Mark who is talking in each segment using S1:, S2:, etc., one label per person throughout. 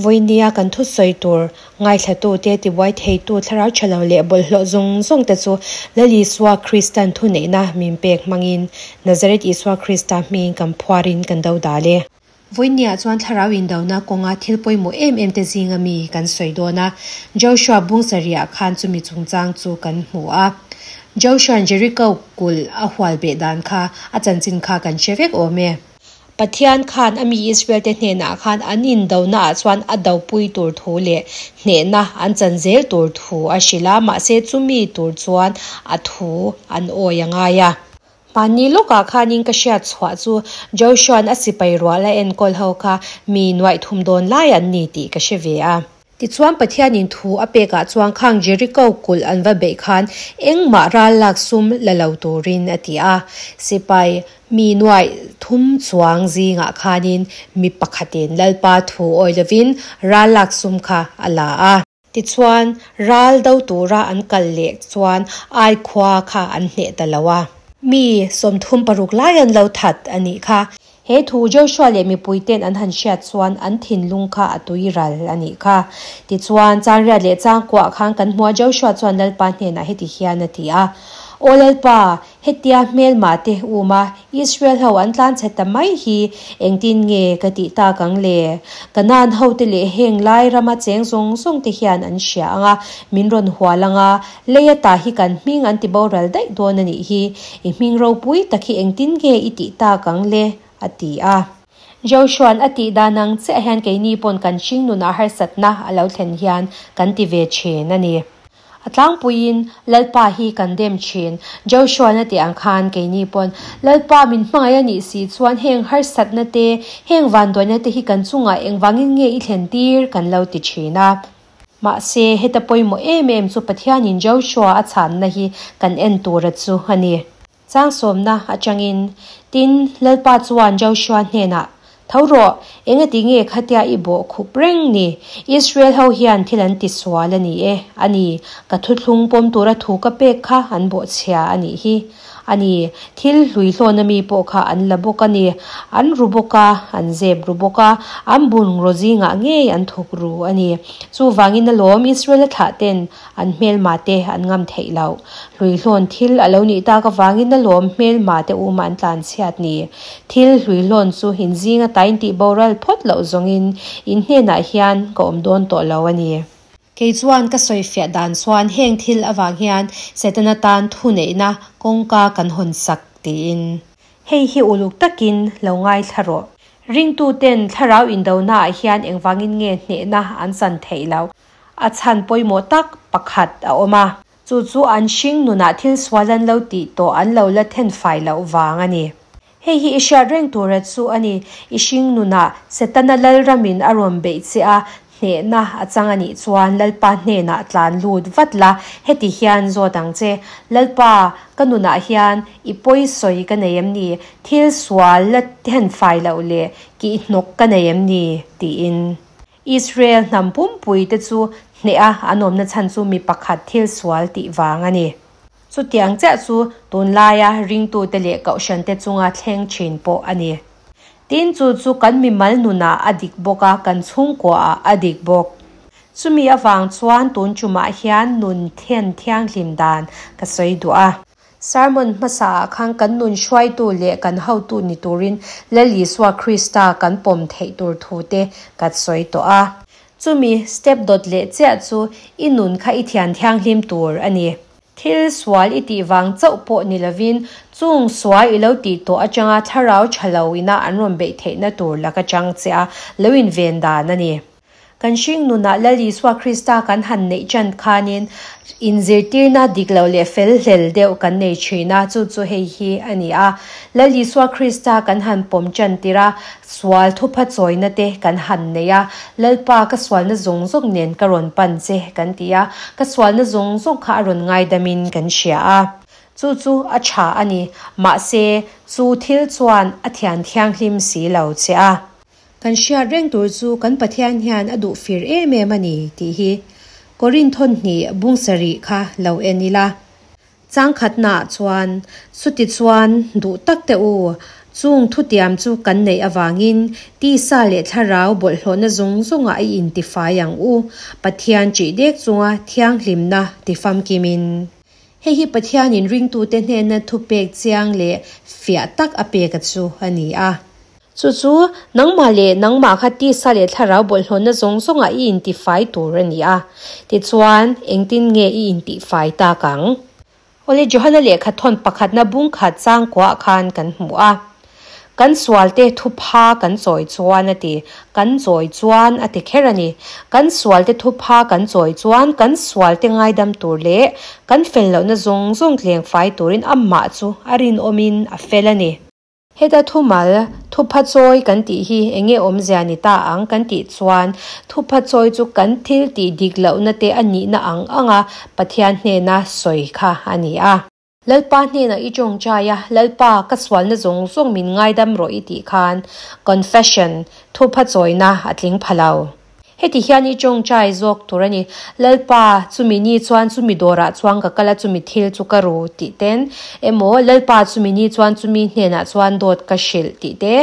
S1: Vawinia kan thusawi tur ngaithlatute tibuai theitu thlarau tha lo leh bawlhhlawh zawng zawng te chu Lal Isua Kristan thuneihna min pek hmangin Nazareth Isua Krista hmingin kan phuarin kan do dal e. Vawinia chuan thlarau indona kawnga thil pawimawh em em te zinga mi kan sawi dawn a, Joshua bung sarihah khan chumi chungchang chu kan hmu a. Joshua'n Jericho kulh a hual beh dan kha a chanchin kha kan hre vek awm e. Pathian khan a mi Israel-te hnenah khan an indona ah chuan a dopui tur thu leh hnehna an chan zel tur thu a hrilh a, mahse chumi tur chuan a thu an awi a ngai a. Hmanni lawkah khanin ka hriat chhuah chu Joshua'n a sipai rual a enkawl ho kha mi nuaih thum dawn lai an ni tih ka hre ve a. Tichuan Pathianin thu a pekah chuan khang Jeriko kulh an va beih khan engmah ral lak sum la lo turin a ti a. Sipai mi nuaih thum chuang zingah khanin mi pakhatin Lalpa thu awi lovin ral lak sum kha a la a. Tichuan ral do tura an kal leh chuan Ai khua kha an hneh ta lo a. Mi 36 lai an lo that a nih kha. He thu Joshua leh mipuite'n an han hriat chuan an thinlung kha a tui ral a nih kha. Tichuan, Changriat leh Changkuah khan kan hmua Joshua chuan Lalpa hnenah heti hian a ti a, Aw Lalpa, hetia hmelmah te um a, Israel ho an tlanchhe ta mai hi engtin nge ka tih tak ang le? Kanaan hote leh heng lai rama cheng zawng zawng te hian an hria ang a, min rawn hual ang a, Lei ata hi kan hming an ti boral daih dawn a nih hi, i hming ropui tak hi engtin nge i tih tak ang le? a ti a. Joshua'n a tih dan ang chiah hian keini pawn kan hring nunah harsatna a lo thlen hian kan ti ve thin a ni. A tlangpuiin Lalpa hi kan dem thin. Joshua'n a tih ang khan keini pawn Lalpa min hmangaih a nih si chuan heng harsatna te, heng vanduaina te hi kan chungah engvangin nge i thlen tir kan lo ti thin a. Mahse, heta pawimawh em em chu Pathianin Joshua a chhanna hi kan en tura chu a ni. Changsawmna atangin, Tin, Lalpa chuan Joshua hnenah, Tho rawh, engati nge khatia i bawh khup reng ni? Israel ho hian thil an ti sual a ni e, a ni, ka thuthlung pawm tura thu ka pek kha an bawhchhia a nih hi. A ni, thil hluihlawna mi pawh kha an la bawk a ni. An ru bawk a, an zep ru bawk a, an bungraw zingah ngei an thawk ru a ni. Chuvangin alawm Israel-a thlah ten an hmelma te an ngam theih loh. Hluihlawn thil a lo nih tak avangin alawm hmelma te uma an tlanchhiat ni. Thil hluihlawn chu inzing ata intih boral phawt loh zawngin in hnenah hian ka awm dawn tawh lo a ni. Kei chuan ka sawifiah dan chuan heng thil avang hian Setana tan thuneihna kawngka kan hawn sak tiin. Hei hi uluk takin lo ngaithla rawh. Ringtuten thlarau indonaah hian engvangin nge hnehna an chan theih loh? A chhan pawimawh tak pakhat a awm a. Chu chu an hring nunah thil sual an lo tih tawh an lo la thenfai loh vang a ni. Hei hi i hriat reng tura chu a ni. I hring nunah Setana Lalramin a rawn beih che a, hnehna a chang a nih chuan Lalpa hnenah tlan lut vat la, heti hian zawt ang che, Lalpa, ka nunah hian i pawi sawi ka nei em ni? Thil sual la thenfai loh leh kihhnawk ka nei em ni? tiin. Israel hnam pumpui te chu hneh a an awmna chhan chu mi pakhat thil sual tih vang a ni. Chutiang chiah chu tunlaia ringtute leh kohhrante chunga thleng thin pawh a ni. Tin, chu chu kan mimal nunah a dik bawk a, kan chhungkuaah a dik bawk. Chumi avang chuan tun tumah hian nun then thianghlim dan ka sawi duh a. Sermon hmasaah khan kan nun hruaitu leh kan hotu ni turin Lal Isua Krista kan pawm theih tur thute ka sawi tawh a. Chumi step dawt leh chiah chu i nun kha i thian thianghlim tur a ni. Thil sual i tih vang chauh pawh ni lovin chung sual i lo tih tawh atanga thlarau tha lo ina an rawn beih theihna tur lak atang che a lo inven dan a ni. Kan hring nunah Lal Isua Krista kan han neih chan khanin inzirtirna dik lo leh fel hlel deuh kan nei thin a, chu chu hei hi a ni a. Lal Isua Krista kan han pawm chan tir a, Sual thupha chawina te kan han nei a, Lalpa ka sualna zawng zawng nen ka rawn pan che kan ti a, ka sualna zawng zawng kha a rawn ngaidamin kan hria a. Chu chu a tha a ni, mahse chu thil chuan a thian thianghlim si lo che a. Kan hriat reng tur chu kan Pathian hian a duh fir em em a ni tih hi Korinthon hnih bung sarih kha lo en ila. Changkhatnaah chuan, Chutichuan, duh tak teh u, Chung thutiam chu kan neih avangin tisa leh thlarau bawlhhlawhna zawng zawngah i intifai ang u, Pathian ṭih dek chunga thianghlimna tifamkimin. Hei hi Pathianin ringtute hnena thupek chiang leh fiah tak a pek a chu a ni a. Chu chu nangmah leh nangmah kha tisa leh thlarau bawlhhlawhna zawng zawngah i intifai tur a ni a. Tichuan, engtin nge i intihfai tak ang? Awle Johana lehkha thawn pakhatna bung khat changkuah khan kan hmu a. Kan sualte thupha kan chawi chuan a ti. Kan chawi chuan a ti kher a ni. Kan sualte thupha kan chawi chuan kan sualte ngaidam tur leh kan fel lohna zawng zawng tleng fai turin amah chu a rinawmin a fel a ni. Heta thumal, thupha chawi kan tih hi eng nge awmzia ni ta ang kan tih chuan thupha chawi chu kan thil tih dik lohna te a nihna ang anga Pathian hnena sawi kha a ni a. Lalpa hnenah i tawngtai a, Lalpa, ka sualna zawng zawng min ngaidam rawh i tih khan confession, thupha chawina a tling pha lo. Heti hian i tawngtai zawk tur a ni, Lalpa, chumi ni chuan chumi dawrah chuan ka kal a, chumi thil chu ka ru, tih ten. Emaw, Lalpa, chumi ni chuan chumi hnenah chuan dawt ka hrilh, tih te.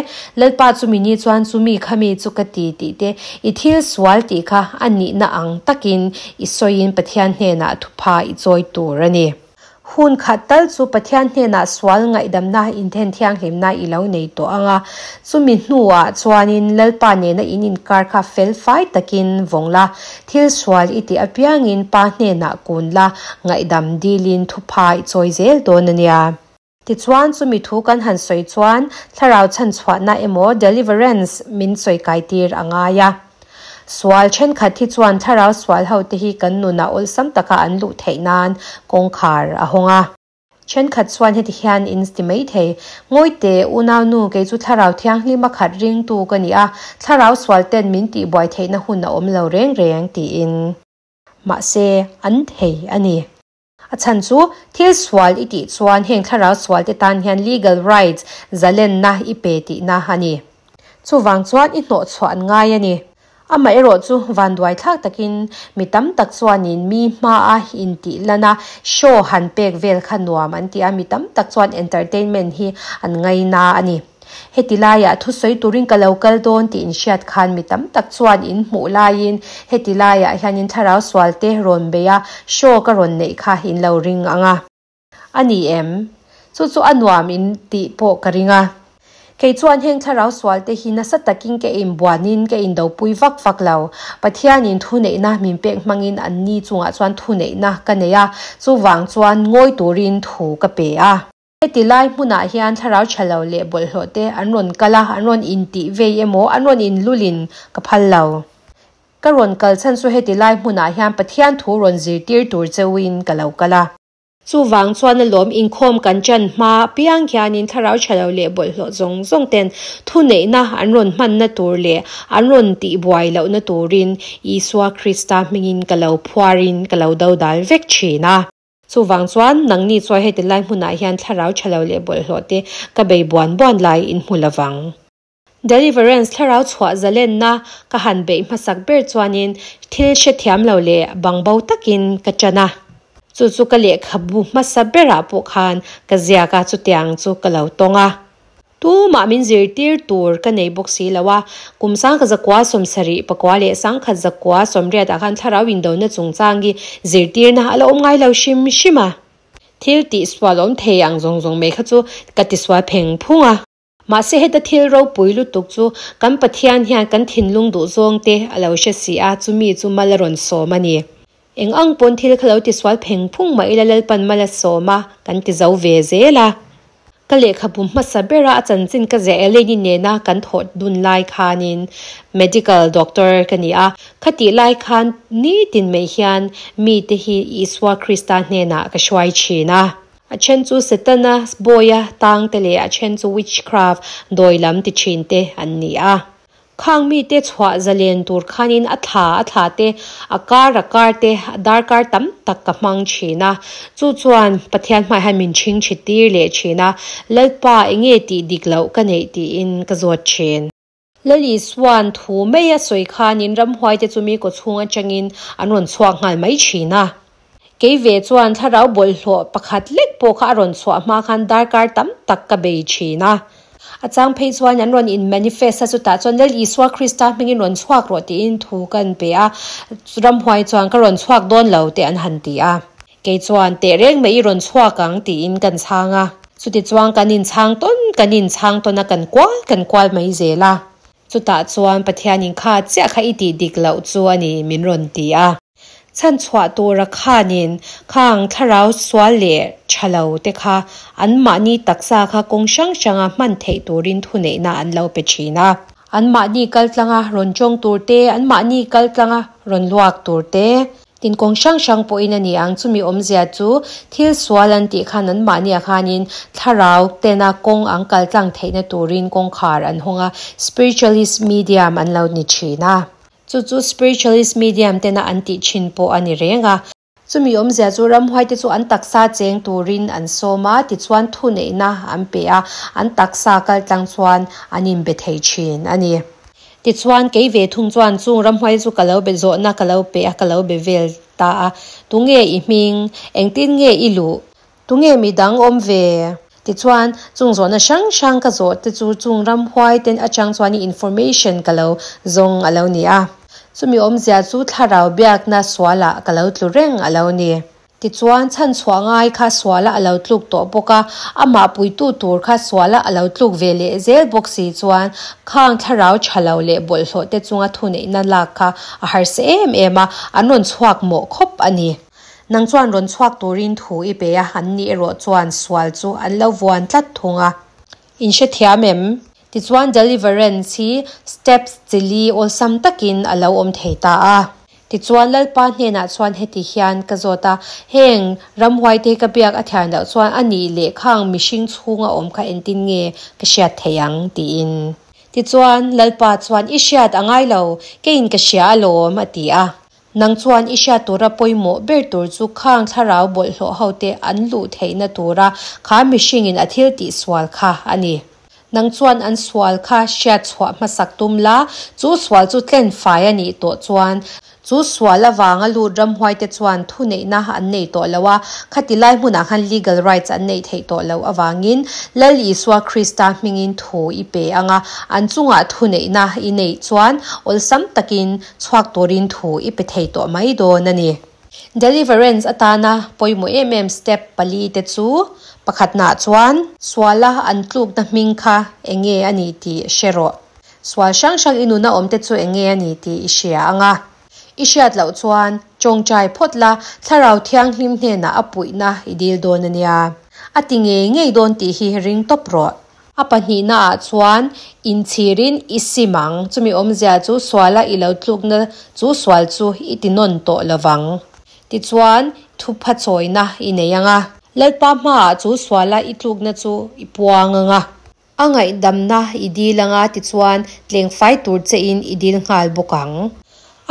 S1: Lalpa, chumi ni chuan chumi khami chu ka ti, tih te. I thil sual tih kha a nihna ang takin i sawiin Pathian hnenah thupha i chawi tur a ni. Hun khat tal chu Pathian hnenah sual ngaihdamna inthen thianghlimna i lo nei tawh ang a, chumi hnuah chuanin Lalpa nena in inkar kha fel fai takin vawng la, thil sual i tih apiangin Pa hnenah kun la, ngaihdam dilin thupha i chawi zel dawn a nia. Tichuan, chumi thu kan han sawi chuan thlarau chhanchhuahna emaw deliverance min sawi kaitir a ngai a. Sual thenkhat hi chuan thlarau sual ho te hi kan nunah awlsam taka an luh theih nan kawngkhar a hawng a. Thenkhat chuan heti hian in ti mai thei, Ngawi teh, unaunu, kei chu thlarau thianghlim a khat ringtu ka ni a, thlarau sual ten min tihbuai theihna hun a awm lo reng reng, tiin. Mahse, an thei a ni. A chhan chu, thil sual i tih chuan heng thlarau sualte tan hian legal rights, zalenna, i pe tihna a ni. Chuvang chuan i hnawhchhuah an ngai a ni. Amaherawh chu vanduai thlak takin mi tam tak chuanin mi hmaa intih lana show han pek vel kha nuam an ti a, mi tam tak chuan entertainment hi an ngaina a ni. Heti laiah thusawi turin ka lo kal dawn tih inhriat khan mi tam tak chuan in hmuh laiin heti laiah hianin thlarau sualte rawn bei a, show ka rawn neih kha in lo ring ang a. A ni em? Chu chu a nuam in tih pawh ka ring a. Kei chuan heng thlarau sualte hi nasa takin ka inbuanin ka indopui vak vak lo. Pathianin thuneihna min pek hmangin anni chungah chuan thuneihna ka nei a, chuvang chuan ngawi turin thu ka pe a. Heti lai hmunah hian thlarau tha lo leh bawlhhlawh te an rawn kal a, an rawn intih vei emaw, an rawn inlulin ka phal lo. Ka rawn kal chhan chu heti lai hmunah hian Pathian thu rawn zirtir tur cheuhin ka lo kal a. Chuvang chuan alawm inkhawm kan chan hma apiang hianin thlarau tha lo leh bawlhhlawh zawng zawng ten thuneihna an rawn hmanna tur leh an rawn tihbuai lohna turin Isua Krista hmingin ka lo phuarin ka lo dodal vek thin a. Chuvang chuan, nangni chuai heti lai hmunah hian thlarau tha lo leh bawlhhlawh te ka bei buan buan lai in hmu lovang. Deliverance thlarau chhuah zalenna ka han beih hmasak ber chuanin thil hrethiam lo leh bangbo takin ka ṭan a. Chu chu ka lehkhabu hmasa berah pawh khan ka ziak a, chutiang chu ka lo tawng a. Tumah min zirtir tur ka nei bawk si lo a, kum 1974 leh 1980 ah khan thlarau indona chungchang hi zirtirna a la awm ngai lo hrim hrim a. Thil tihsual awm thei ang zawng zawng mai kha chu ka tisual pheng phung a. Mahse heta thil ropui lutuk chu kan Pathian hian kan thinlung duhzawng te a lo hre si a, chumi chu mal a rawn sawm a ni. Eng ang pawn thil kha lo tisual pheng phung mah ila Lalpan mal a sawm a, kan ti zo ve zel a. Ka lehkhabu hmasa bera a chanchin ka ziah Eleni nena kan thawh dun lai khanin medical doctor ka ni a. Khatih lai khan nitin mai hian mite hi Isua Krista hnenah ka hruai thin a. A then chu Setana bawia tangte leh a then chu witchcraft dawi lam ti thin te an ni a. Khang mite chhuah zalen tur khanin a thla a thla te, a kar a kar te, a darkar tam tak ka hmang thin a. Chu chuan Pathian hmaiah hian min chhing chhi tir leh thin a, Lalpa enge tih dik loh ka neih tiin ka zawt thin. Lal Isua'n thu mai a sawi khanin ramhuaite chu mi kawchhung atangin an rawn chhuak nghal mai thin a. Kei ve chuan thlarau bawlhhlawh pakhat lek pawh kha a rawn chhuah hma khan darkar tam tak ka bei thin a. A chang phei chuan an rawn in manifest a, chutah chuan Lal Isua Krista hmingin rawn chhuak rawh tiin thu kan pe a, ramhuai chuan ka rawn chhuak dawn lo tih an han ti a. Kei chuan teh reng mai i rawn chhuak ang tiin kan chhang a. Chutichuan kan inchhang tawn kan inchhang tawn a, kan kual kan kual mai zel a. Chutah chuan Pathianin kha chiah kha i tih dik loh chu a ni min rawn ti a. Chhan chhuah tura khanin khang thlarau sual leh tha lo te kha anmahni taksa kha kawng hrang hranga hman theih turin thuneihna an lo pe thin a. Anmahni kaltlanga rawn tawng tur te, anmahni kaltlanga rawn luak tur te. Tin kawng hrang hrang pawhin a ni ang, chumi awmzia chu thil sual an tih khan anmahniah khanin thlarau tena kawng an kal tlang theihna turin kawngkhar an hawng a, spiritualist medium an lo ni thin a. Chu chu spiritualist medium tena an tih thin pawh a ni reng a. Chumi awmzia chu ramhuaite chu an taksa cheng turin an sawm a, tichuan thuneihna an pe a, an taksa kal tlang chuan an inbe thei thin a ni. Tichuan, kei ve thung chuan chung ramhuai chu ka lo be zawhna ka lo pe a, ka lo be vel ta a. Tunge i hming? Engtin nge i luh? Tunge mi dang awm ve? Tichuan, chung zawhna hrang hrang ka zawh te chu chung ramhuai ten atang chuan i information ka lo zawng a lo ni a. Chumi awmzia chu thlarau biakna sualah ka lo tlu reng a lo ni. Tichuan, chhanchhuah ngai kha suala a lo tluk tawh bawk a, amah puitu tur kha suala a lo tluk ve leh zel bawk si chuan khang thlarau tha lo leh bawlhhlawh te chunga thuneihna lak kha a harsa em em a, an rawn chhuak mawh khawp a ni. Nang chuan rawn chhuak turin thu i pe a, an nih erawh chuan sual chu an lo vuan tlat thung a. In hrethiam em? Tichuan deliverance hi steps chili awlsam takin a lo awm thei ta a. Tichuan Lalpa hnenah chuan heti hian ka zawt a, Heng ramhuaite hi ka biak a thian loh chuan a nih leh khang mihring chhunga awm kha entin nge ka hriat theih ang? tiin. Tichuan Lalpa chuan I hriat a ngai lo, keiin ka hria alawm a ti a. Nang chuan i hriat tura pawimawh ber tur chu khang thlarau bawlhhlawh hote an luh theihna tura kha mihringin a thil tih sual kha a ni. Nang chuan an sual kha hriat chhuah hmasak tum la, chu sual chu tlen fai a nih tawh chuan chu sual avanga lut ramhuaite chuan thuneihna an nei tawh lo a, khati lai hmunah khan legal rights an neih theih tawh loh avangin Lal Isua Krista hmingin thu i pe ang a, an chungah thuneihna i neih chuan awlsam takin Chhuak turin thu i pe thei tawh mai dawn a ni. Deliverance atana pawimawh em em step pali te chu, pakhatnaah chuan suala an tlukna hming kha eng nge a ni tih hre rawh. Sual hrang hrang i nuna awm te chu eng nge a ni tih i hria ang a. I hriat loh chuan tawngtai phawt la, Thlarau Thianghlim hnenah a puihna i dil dawn a nia. A ti ngei ngei dawn tih hi ring tawp rawh. A pahnihnaah chuan inchhirin i sim ang. Chumi awmzia chu suala i lo tlukna chu sual chu i ti nawn tawh lo vang. Tichuan, thupha chawina i nei ang a. Lalpa hmaah chu suala i tlukna chu i puang ang a. A ngaihdamna i dil ang a, tichuan tlengfai tur chein i dil nghal bawk ang.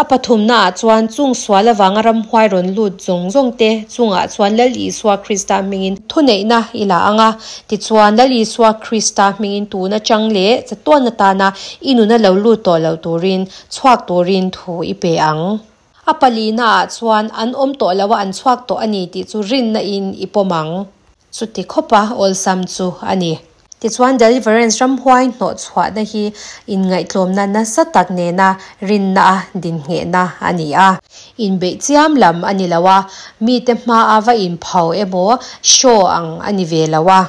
S1: A pathumnaah chuan chung sual avanga ramhuai rawn lut zawng zawng te chungah chuan Lal Isua Krista hmingin thuneihna i la ang a. Tichuan, Lal Isua Krista hmingin tun atang leh chatuan atana i nuna lo lut tawh lo turin chhuak turin thu i pe ang. A palinaah chuan an awm tawh lo a, an chhuak tawh a ni tih chu rinna in i pawm ang. Chuti khawpa awlsam chu a ni. Tichuan Deliverance ramhuai hnawh chhuahna hi inngaihtlawmna nasa tak nena rinna a dinngehna a ni a. Inbeih chiam lam a ni lo a, mite hmaa va inpho emaw show ang a ni ve lo a.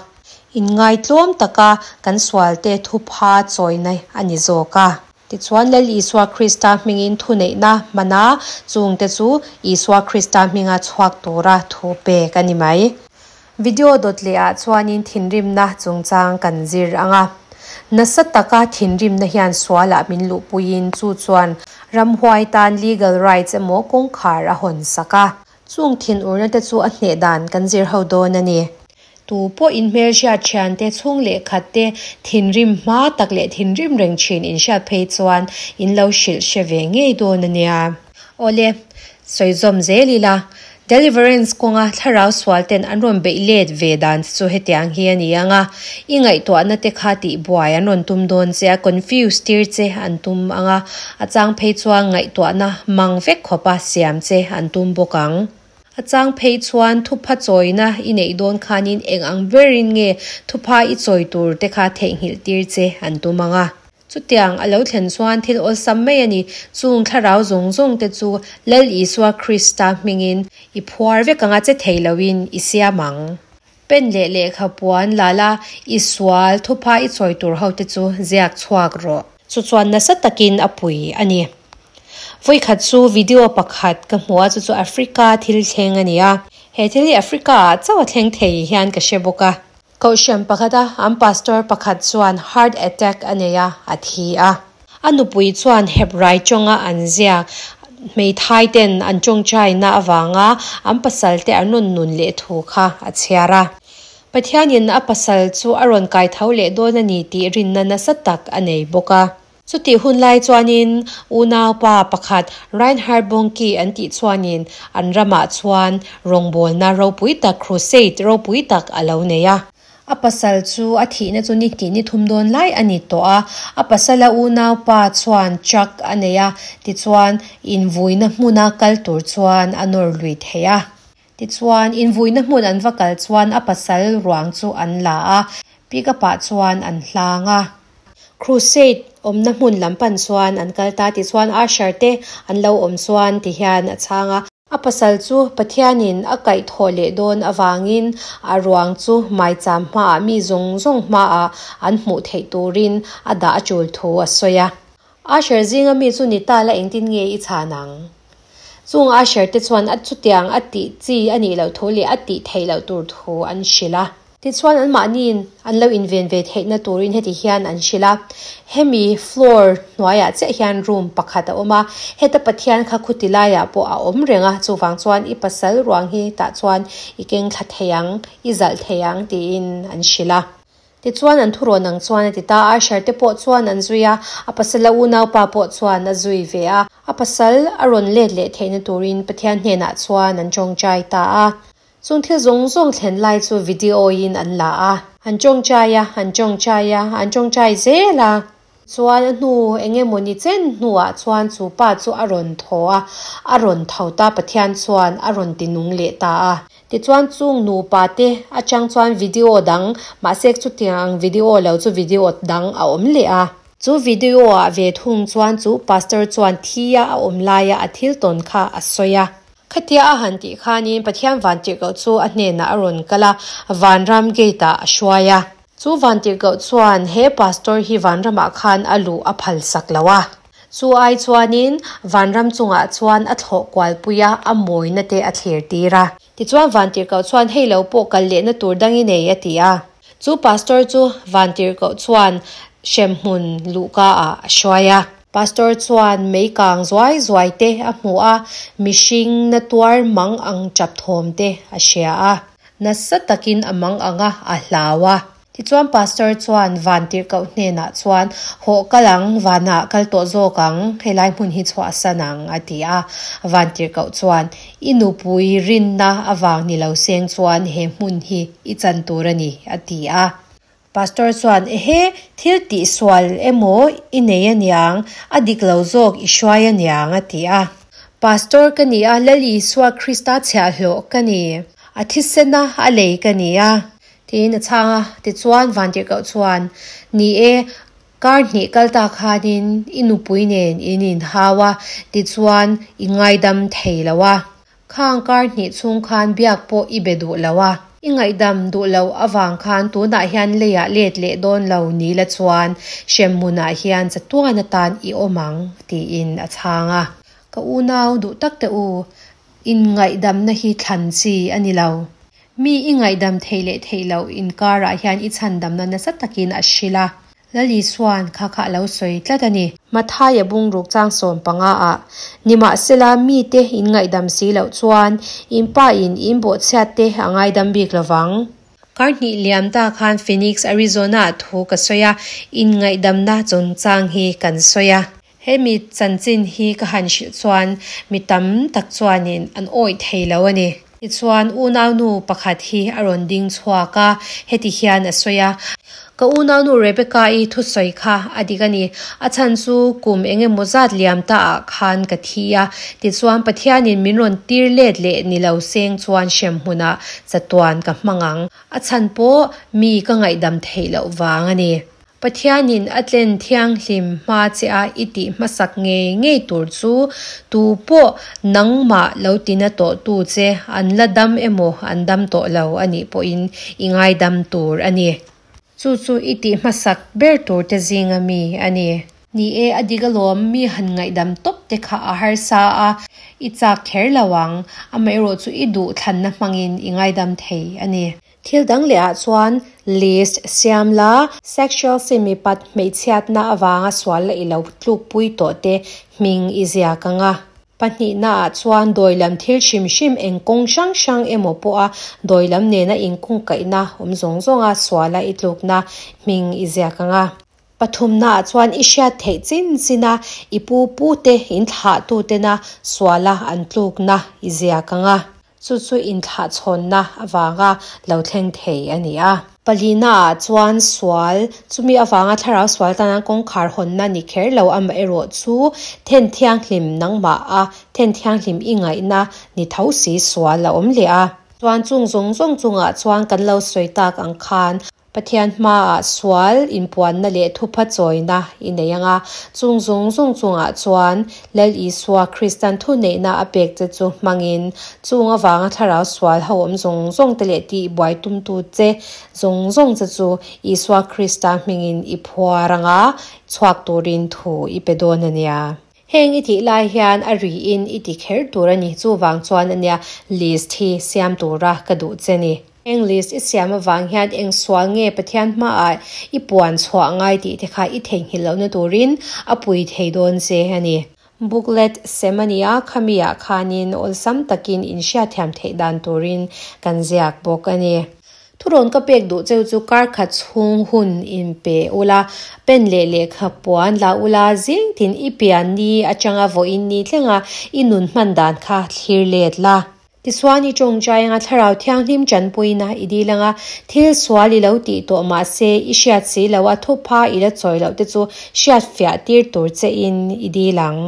S1: Inngaihtlawm taka kan sualte thupha chawina a ni zawk a. Tichuan Lal Isua Krista hmingin thuneihna hman a, chungte chu Isua Krista hminga chhuak tura thu pek a ni mai. Video dawt leh ah chuanin thinrimna chungchang kan zir ang a. Nasa taka thinrimna hian sualah min luhpuiin chu chuan ramhuai tan legal rights emaw kawngkhar a hawn sak a. Chung thinurna te chu a hneh dan kan zir ho dawn a ni. Tu pawh in hmelhriat thian te chhung leh khat te thinrim hma tak leh thinrim reng thin in hriat phei chuan in lo hrilh hre ve ngei dawn a nia. Awle, sawi zawm zel ila, Deliverance kawnga thlarau sual ten an rawn beih let ve dan che chu hetiang hi a ni ang a, i ngaihtuahna te kha tih buai an rawn tum dawn che a, confuse tir che an tum ang a, a chang phei chuan ngaihtuahna mang vek khawpa siam che an tum bawk ang. A chang phei chuan thupha chawina i neih dawn khanin eng ang berin nge thupha i chawi tur te kha theihnghilh tir che an tum ang a. Chutiang a lo thlen chuan thil awlsam mai a ni. Chung thlarau zawng zawng te chu Lal Isua Krista hmingin i phuar vek anga che thei loin i siam ang. Pen leh lehkha puan la la, i sual thupha i chawi tur ho te chu ziak chhuak rawh. Chu chuan nasa takin a pui a ni. Vawikhat chu video pakhat ka hmu a, chu chu Africa thil thleng a ni a. He thil hi Africa ah chauh a thleng thei hian ka hre bawk a. Kohhran pakhata an pastor pakhat chuan heart attack a nei a, a thi a. A nupui chuan Hebrai tawnga an ziak hmeithai ten an tawngtaina avanga an pasal te an rawn nun leh thu kha a chhiar a. Pathianin a pasal chu a rawn kai tho leh dawn a ni tih rinna nasa tak a nei bawk a. Chutih hun lai chuanin unaupa pakhat Reinhard Bonnke an tih chuanin an ramah chuan rawngbawlna ropui tak, crusade ropui tak a lo nei a. A pasal chu a thihna chu ni hnih ni thum dawn lai a ni tawh a. A pasala unaupa chuan truck a nei a, tichuan invuina hmuna kal tur chuan a nawr lui thei a. Tichuan invuina hmun an va kal chuan a pasal ruang chu an la a, pickup ah chuan an hlang a. Crusade awmna hmun lam pan chuan an kal ta, tichuan usher te an lo awm chuan ti hian a chhang a. A pasal chu Pathianin a kaihthawh leh dawn avangin a ruang chu maicham hmaah mi zawng zawng hmaah an hmuh theih turin a dah a tul thu a sawi a. Usher zinga mi chu ni ta la engtin nge i chhan ang? Chung usher te chuan a chutiang a tih chi a nih loh thu leh a tih theih loh tur thu an hrilh a. Tichuan anmahniin an lo inven ve theihna turin heti hian an hrilh a, Hemi floor hnuaiah chiah hian room pakhat a awm a, heta Pathian kha khuti laiah pawh a awm reng a, chuvang chuan i pasal ruang hi tah chuan i keng thla thei ang, i zalh thei ang tiin an hrilh a. Tichuan an thurawn ang chuan a ti ta a, Asher te pawh chuan an zui a, a pasala unaupa pawh chuan a zui ve a, a pasal a rawn let leh theihna turin Pathian hnenah chuan an tawngtai ta a. Chung thil zawng zawng thlen lai chu video in an la a. An tawngtai a, an tawngtai a, an tawngtai zel a. Chuan a hnu eng emaw ni chen hnuah chuan chu pa chu a rawn thaw a, a rawn tho ta, Pathian chuan a rawn ti nung leh ta a. Tichuan chung nupa te atang chuan video dang, mahse chutiang ang video lo chu video dang a awm leh a. Chu video ah ve thung chuan chu pastor chuan thi a a awm laia a thil tawn kha a sawi a. Khatia a han tih khanin Pathian vantirhkoh chu a hnenah a rawn kal a, vanram gate-ah a hruai a. Chu vantirhkoh chuan he pastor hi vanramah khan a luh a phalsak lo a. Chu ai chuanin vanram chungah chuan a thlawh kualpui a, a mawina te a thlir tir a. Tichuan vantirhkoh chuan hei lo pawh kal lehna tur dang i nei a ti a. Chu pastor chu vantirhkoh chuan hremhmun luhka ah a hruai a. Pastor chuan mei kang zuai zuai te a hmu a, mihring na tuar mang ang tap thawm te a hria a. Nasa takin a mang ang a, a hlau a. Tichuan Pastor chuan Vantirhkoh hnenah chuan, Hawh kal ang, vanah kal tawh zawk ang, helai hmun hi chhuahsan ang, a ti a. Vantirhkoh chuan, I nupui rinna avang ni lo seng chuan he hmun hi i chan tur a ni, a ti a. Pastor chuan, Ehe, thil tihsual emaw i nei aniang, a dik lo zawk i hruai aniang, a ti a. Pastor ka ni a, Lal Isua Krista chhiahhlawh ka ni. A thisena a lei ka ni a. Tiin a chhang a. Tichuan, Vantirhkoh chuan, Ni e, kar hnih kal ta khanin i nupui nen in inhau a, tichuan i ngaidam thei lo a. Khang kar hnih chhung khan biak pawh i be duh lo a. I ngaihdam duh loh avang khan tunah hian leiah let leh dawn lo ni la chuan hremhmunah hian chatuan atan i awm ang, tiin a chhang a. Ka unau duh tak te u, inngaihdamna hi thlan chi a ni lo. Mi i ngaihdam theih leh theih loh inkarah hian i chhandamna nasa takin a hrilh a. Lal Isua'n kha kha a lo sawi tlat a ni. Mathaia bungruk chang 15 ah, Nimahsela, mite in ngaihdam si loh chuan in pa in in bawhchhiat te a ngaidam bik lo vang. Kar hnih liam ta khan Phoenix, Arizona ah thu ka sawi a, in ngaihdamna chungchang hi kan sawi a. He mi chanchin hi ka han hrilh chuan mi tam tak chuanin an awih thei lo a ni. Tichuan, unaunu pakhat hi a rawn ding chhuak a, heti hian a sawi a. Ka unaunu Rebecca-i thusawi kha a dik a ni. A chhan chu kum eng emaw zat liam ta ah khan ka thi a, tichuan Pathianin min rawn tir let leh ni lo seng chuan hremhmunah chatuan ka hmang ang. A chhan pawh mi ka ngaihdam theih loh vang a ni. Pathianin a tlen thianghlim hma che a i tih hmasak ngei ngei tur chu tu pawh nangmah lo tina tawh tu che an la dam emaw an dam tawh lo a nih pawhin i ngaidam tur a ni. Chu chu i tih hmasak ber tur te zinga mi a ni. Ni e, a dik alawm, mi han ngaihdam tawp te kha a harsa a, i chak kher lo ang, amaherawh chu i duh thlanna hmangin i ngaidam thei a ni. Thil dang leh ah chuan list siam la, sexual sin mipat hmeichhiatna avanga sual la i lo tlukpui tawh te hming i ziak ang a. Pahnihna ah chuan dawilam thil hrim hrim eng kawng hrang hrang emaw pawha dawilam nena inkungkaihna awm zawng zawnga suala i tlukna hming i ziak ang a. Pathumna ah chuan i hriat theih chin chin a i pu pu te inthlahtutena suala an tlukna i ziak ang a. Chu chu inthlahchhawnna avanga lo thleng thei a ni a. Palina ah chuan sual, chumi avanga thlarau sual tana kawngkhar hawnna ni kher lo amaherawh chu then thianghlim nangmah a then thianghlim i ngaihna ni tho si sual a awm leh a. Chuan chung zawng zawng chungah chuan kan lo sawi tak ang khan Pathian hmaah sual inpuanna leh thupha chawina i nei ang a, chung zawng zawng chungah chuan Lal Isua Kristan thuneihna a pek che chu hmangin chung avanga thlarau sual ho awm zawng zawng te leh tih buai tumtu che zawng zawng che chu Isua Krista hmingin i phuar ang a, chhuak turin thu i pe dawn a nia. Heng i tih lai hian a riin i ti kher tur a ni, chuvang chuan a nia list hi siam tura ka duh che ni. Heng list i siam avang hian eng sual nge Pathian hmaah i puan chhuah ngai tih te kha i theihnghilh lohna turin a pui thei dawn che a ni. Booklet sem a nia, khami ah khanin awlsam takin in hriatthiam theih dan turin kan ziak bawk a ni. Thurawn ka pek duh cheu chu kar khat chhung hun in pe ula, pen leh lehkha puan la ula, zing tin i pian ni atanga vawiin ni thlenga i nun hman dan kha thlir let la. Tichuan i tawngtai anga Thlarau Thianghlim tanpuina i dil anga thil sual i lo tih tawh mahse i hriat si lo a thupha i la chawi loh te chu hriat fiah tir tur che in i dil ang.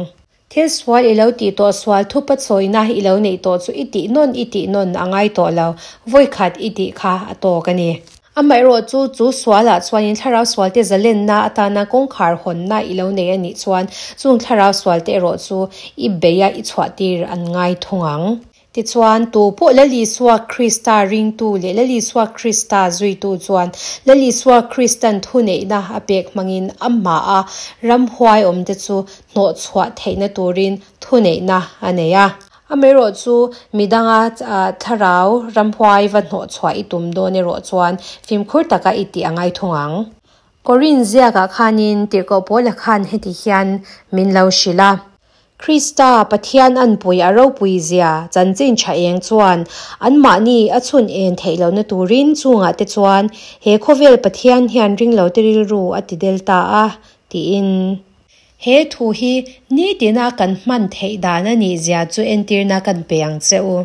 S1: Thil sual i lo tih tawh sual thupa chawina i lo neih tawh chu i tih nawn i tih nawn a ngai tawh lo, vawikhat i tih kha a tawk a ni. Amaherawh chu, chu sualah chuanin thlarau sualte zalenna atana kawngkhar hawnna i lo nei a nih chuan chung thlarau sualte erawh chu i beia i chhuahtir an ngai thung ang. Tichuan, tu pawh Lal Isua Krista ringtu leh Lal Isua Krista zuitu chuan Lal Isua Kristan thuneihna a pek hmangin amaha ramhuai awmte chu hnawhchhuah theihna turin thuneihna a nei a. Amaherawh chu midanga thlarau ramhuai va hnawhchhuah i tum dawn erawh chuan fimkhur taka i tih a ngai thung ang. Korin ziakah khanin tirhkoh Paula khan heti hian min lo hrilh a. Krista Pathian anpui a ropui zia chanchin tha eng chuan anmahni a chhun en theih lohna turin chungah te chuan he khawvel Pathian hian ringlote rilru a ti del ta a tiin. He thu hi nitina kan hman theih dan a nih zia chu entirna kan pe ang che u.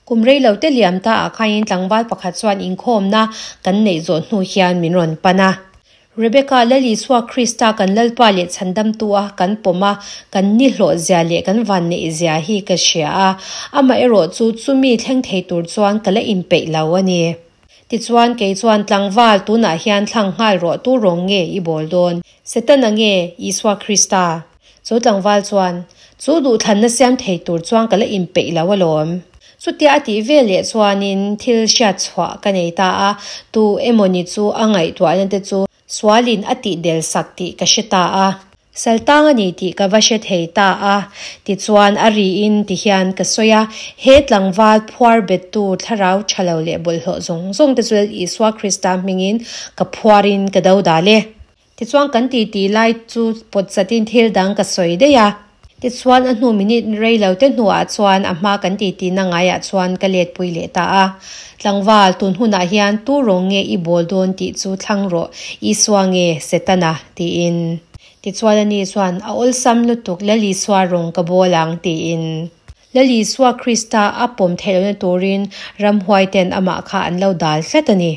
S1: Kum rei lo te liam ta ah khain tlangval pakhat chuan inkhawmna kan neih zawh hnu hian min rawn pan a. Rebecca, Lal Isua Krista kan Lalpa leh Chhandamtu a kan pawm a, kan nihlawh zia leh kan vanneih zia hi ka hria a, amaherawh chu chumi thleng thei tur chuan ka la inpeih lo a ni. Tichuan kei chuan tlangval tunah hian thlang nghal rawh tu rawng nge i bawl dawn? Setana nge Isua Krista? Chu tlangval chuan, Chu duhthlanna siam thei tur chuan ka la inpeih lo alawm. Chutia a tih ve leh chuanin thil hriat chhuah ka nei ta a, tu emawni chu a ngaihtuahna te chu sualin a tih del sak tih ka hre ta a. Saltang a ni tih ka va hre thei ta a, tichuan a riin ti hian ka sawi a, he tlangval phuar bettu thlarau tha lo leh bawlhhlawh zawng zawng te chu Lal Isua Krista hmingin ka phuarin ka do dal e. Tichuan kan ti tih lai chu pawt chatin thil dang ka sawi daih a. Tichuan a hnu minute rei lo te hnuah chuan a hma kan ti tihna ngaiah chuan ka let pui leh ta a. Tlangval, tun hunah hian tu rawng nge i bawl dawn tih chu thlang rawh, Isua nge Setana? tiin. Tichuan ani chuan, A awlsam lutuk, Lal Isua rawng ka bawl ang, tiin. Lal Isua Krista a pawm theih lohna turin ramhuaiten amah kha an lo dal tlat a ni.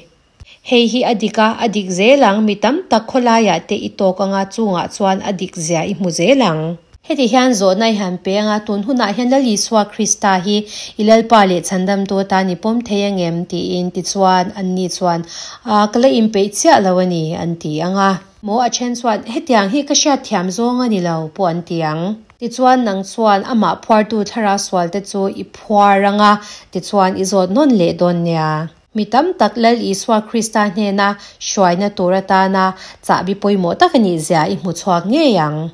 S1: Hei hi a dik a, a dik zel ang, mi tam tak khawlaiah te i tawk anga chungah chuan a dik zia i hmu zel ang. Heti hian zawhna i han pe anga tun hunah hian Lal Isua Krista hi i Lalpa leh Chhandamtu atan i pawm thei angem tiin tichuan anni chuan A, ka la inpeih chiah lo a ni an ti ang a. Maw a then chuan hetiang hi ka hriatthiam zawng a ni lo pawh an ti ang. Tichuan nang chuan amah phuartu thlarau sualte chu i phuar ang a, tichuan i zawt nawn leh dawn nia. Mi tam tak Lal Isua Krista hnena hruaina tur atana chahbi pawimawh tak a nih zia i hmu chhuak ngei ang.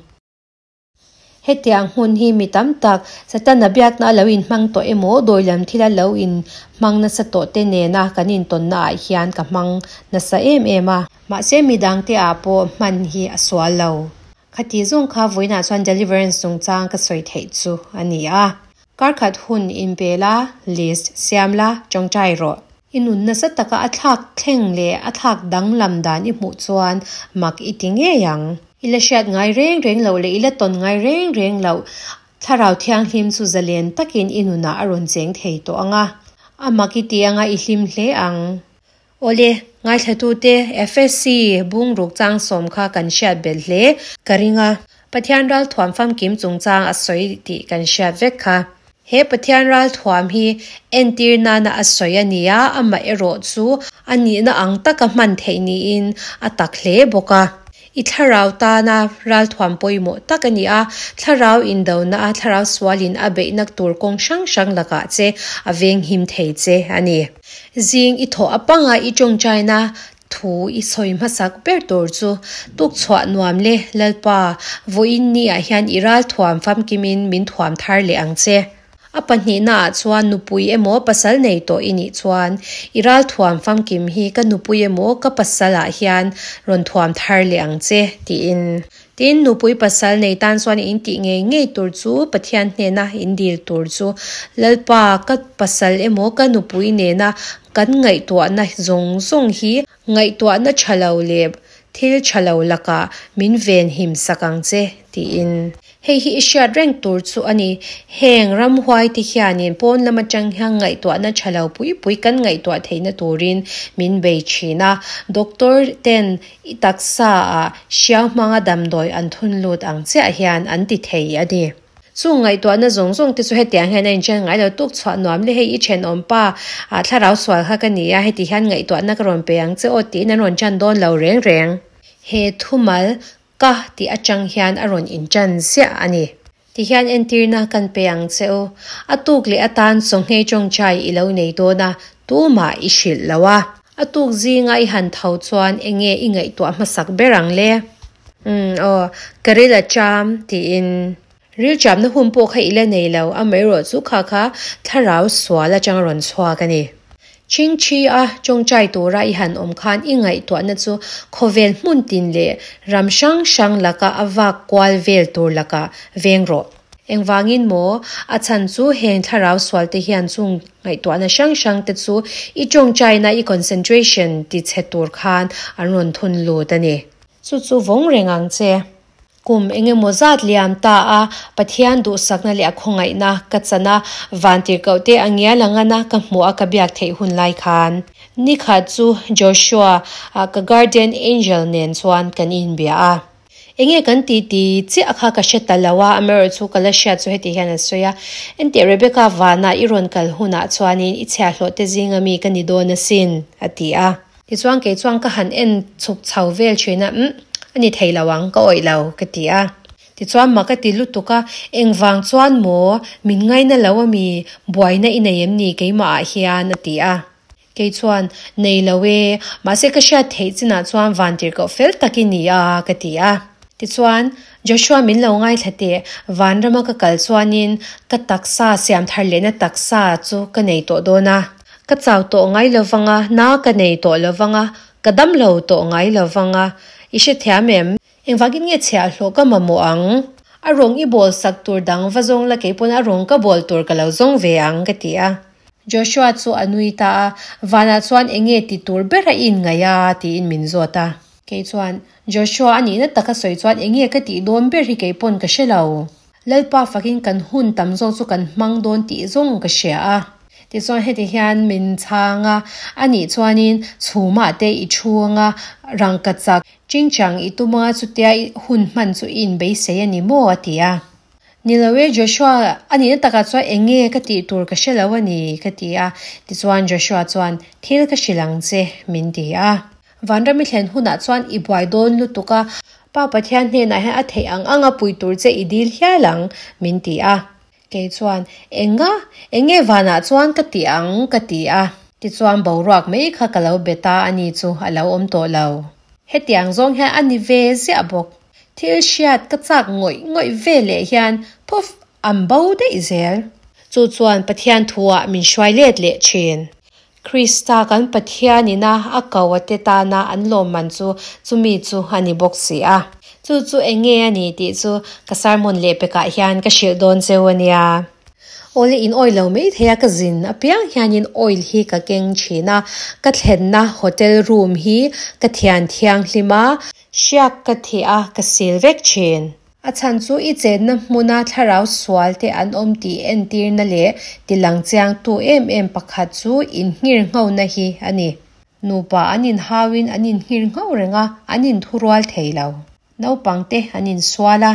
S1: Hetiang hmun hi mi tam tak Satana biakna a lo inhmang tawh emaw, dawi lam thila lo inhmang nasa tawh te nena kan intawnna ah hian ka hmang nasa em em a. Mahse midangte ah pawh hman hi a sual lo. Khati zawng kha vawiinah chuan deliverance chungchang ka sawi theih chu a ni a. Kar khat hun inpe la, list siam la, tawngtai rawh. I nun nasa taka a thlak thleng leh a thlak danglam dan i hmuh chuan mak i ti ngei ang. I la hriat ngai reng reng loh leh i la tawn ngai reng reng loh Thlarau Thianghlim chu zalen takin i nunah a rawn cheng thei tawh ang a. A mak i ti anga i hlim hle ang. Awle, ngaithlatute, FSC bungruk changsawm kha kan hriat belh hle ka ring a. Pathian ral thuam famkim chungchang a sawi tih kan hriat vek kha. He Pathian ral thuam hi entir nana a sawi a ni a, amah erawh chu a nihna ang taka hman theih niin a tak hle bawk a. I thlarau tana ral thuam pawimawh tak a ni a, thlarau indona a thlarau sualin a beihna tur kawng hrang hrang lakah che a venghim thei che a ni. Zing i thawh apanga i tawngtaina Thu i sawi hmasak ber tur chu tukchhuah nuam le Lalpa, vawiin ni ah hian i ral thuam famkimin min thuam thar leh ang che. A pahnihna ah chuan nupui emaw pasal nei tawh i nih chuan i ral thuam famkim hi ka nupui emaw ka pasal ah hian rawn thuam thar leh ang che tiin. Tin, nupui pasal nei tan chuan in tih ngei ngei tur chu Pathian hnena in dil tur chu Lalpa ka pasal emaw ka nupui nena kan ngaihtuahna zawng zawng hi ngaihtuahna tha lo leh thil tha lo lakah min venhim sak ang che tiin. Hei hi i hriat reng tur chu a ni. Heng ramhuaite hianin pawn lam atang hian ngaihtuahna tha lo pui pui kan ngaihtuah theihna turin min bei thin a. Doctor ten i taksa ah hriau hmanga damdawi an thun lut ang chiah hian an ti thei a ni. Chung ngaihtuahna zawng zawng te chu hetiang hian a inchen ngai lo tuk chhuah nuam le hei i thenawm pa ah thlarau sual kha ka ni a heti hian ngaihtuahna ka rawn pe ang che aw tiin an rawn chan dawn lo reng reng. He thumal Ka tih atang hian a rawn inṭan ziah a ni. Tihian entirna kan pe ang che u. A tuk leh atan chawnghei tawngtai i lo nei dawn a, tumah i hrilh lo a. A tuk zinga i han tho chuan enge i ngaihtuah hmasak ber ang le? Umm aw, ka ril a cham, tiin. Ril chamna hun pawh kha i la nei lo, amaherawhchu kha kha thlarau sual atang a rawn chhuak a ni. Chingchi a tawngtai tura i han awm khan i ngaihtuahna chu khawvel hmun tin leh ram hrang hrang laka a vak kual vel tur lakah veng rawh. Engvangin maw? A chhan chu heng thlarau sualte hian chung ngaihtuahna hrang hrang te chu i tawngtaina i concentration ti chhe tur khan an rawn thun lut a ni. Chu chu vawng reng ang che. Kum engemaw zat liam ta a, Pathian duhsakna leh a khawngaihna ka chan a, vantirhkohte a ngial ang ana ka hmuh a ka biak theih hun lai khan. Nikhat chu Joshua a ka guardian angel nen chuan kan inbia a. Enge kan tih ti chiah kha ka hre ta lo a, amaherawhchu chu ka la hriat chu heti hian a sawi a, Enteh Rebecca vanah i rawn kal hunah chuanin i chhiahhlawhte zinga mi ka ni dawn asin, a ti a. Tichuan kei chuan ka han en chhuk chho vel thin a, umm, a ni thei lo ang, ka awih lo, ka ti a. Tichuan mak a ti lutuk a, engvang chuan maw, min ngaina lo a mi, buaina i nei em ni keimah ah hian, a ti a. Kei chuan, nei lo e, mahse ka hriat theih chinah chuan vantirhkoh fel tak i ni a, ka ti a. Tichuan, Joshua min lo ngaithla teh, vanrama ka kal chuanin ka taksa siam thar lehna taksa chu ka nei tawh dawn a. Ka chau tawh ngai lo vang a, na ka nei tawh lo vang a, ka dam lo tawh ngai lo vang a, i hrethiam em? Engvangin nge chhiahhlawh ka mamawh ang? A rawng i bawl sak tur dang va zawng la keipawn a rawng ka bawl tur ka lo zawng ve ang, ka ti a. Joshua chu a nui ta a, Vanah chuan enge ti tur ber a inngaih a? tiin min zawt a. Kei chuan, Joshua a nihna taka sawi chuan enge ka tih dawn ber hi keipawn ka hre lo. Lalpa fakin kan hun tam zawk chu kan hmang dawn tih zawng ka hria a. Tichuan heti hian min chhang a, anih chuanin chhumah te i thu anga rangkachak chingchang i tum anga chutia i hun hman chu i inbeisei a ni maw a ti a. Ni lo e Joshua, a nihna takah chuan eng nge ka tih tur ka hre lo a ni ka ti a. Tichuan Joshua chuan thil ka hrilh ang che min ti a. Vanram i thlen hunah chuan i buai dawn lutuk a, Pa Pathian hnenah hian a theih ang anga pui tur che i dil hial ang min ti a. Kei chuan, Enga? Enge vanah chuan ka ti ang? ka ti a. Tichuan boruak mai kha ka lo bet a, ani chu a lo awm tawh lo. Hetiang zawng hian a ni ve ziah bawk. Thil hriat ka chak ngawih ngawih ve leh hian phuff an bo daih zel. Chu chuan Pathian thuah min hruai let leh thin. Krista kan Pathian ina a ko a te tana an lawmman chu chumi chu a ni bawk si a. Chu chu eng nge a ni tih chu ka sermon leh pekah hian ka hrilh dawn cheu a nia. Awle in oil lo mai thei a ka zin apiang hianin oil hi ka keng thin a, ka thlenna hotel room hi ka thian thianghlim a, hriak ka theh a ka sil vek thin. A chhan chu i chenna hmuna thlarau sual te an awm tih entirna leh tilang chiangtu em em pakhat chu innghirnghona hi a ni. Nupa an inhauin an innghirngho reng a, an inthurual thei lo. Naupang te an insual a,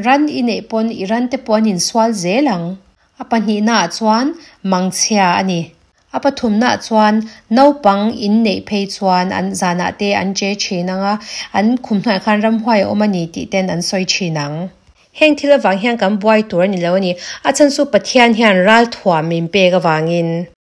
S1: ran i neih pawn i ran te pawh an insual zel ang. A pahnihnaah chuan mangchhia a ni. A pathumnaah chuan naupang inneih phei chuan an zanah te an che thin ang a, an khum hnuaiah khan ramhuai a awm a ni tih ten an sawi thin ang. Heng thil avang hian kan buai tur a ni lo a ni. A chhan chu Pathian hian ralthuam min pek avangin.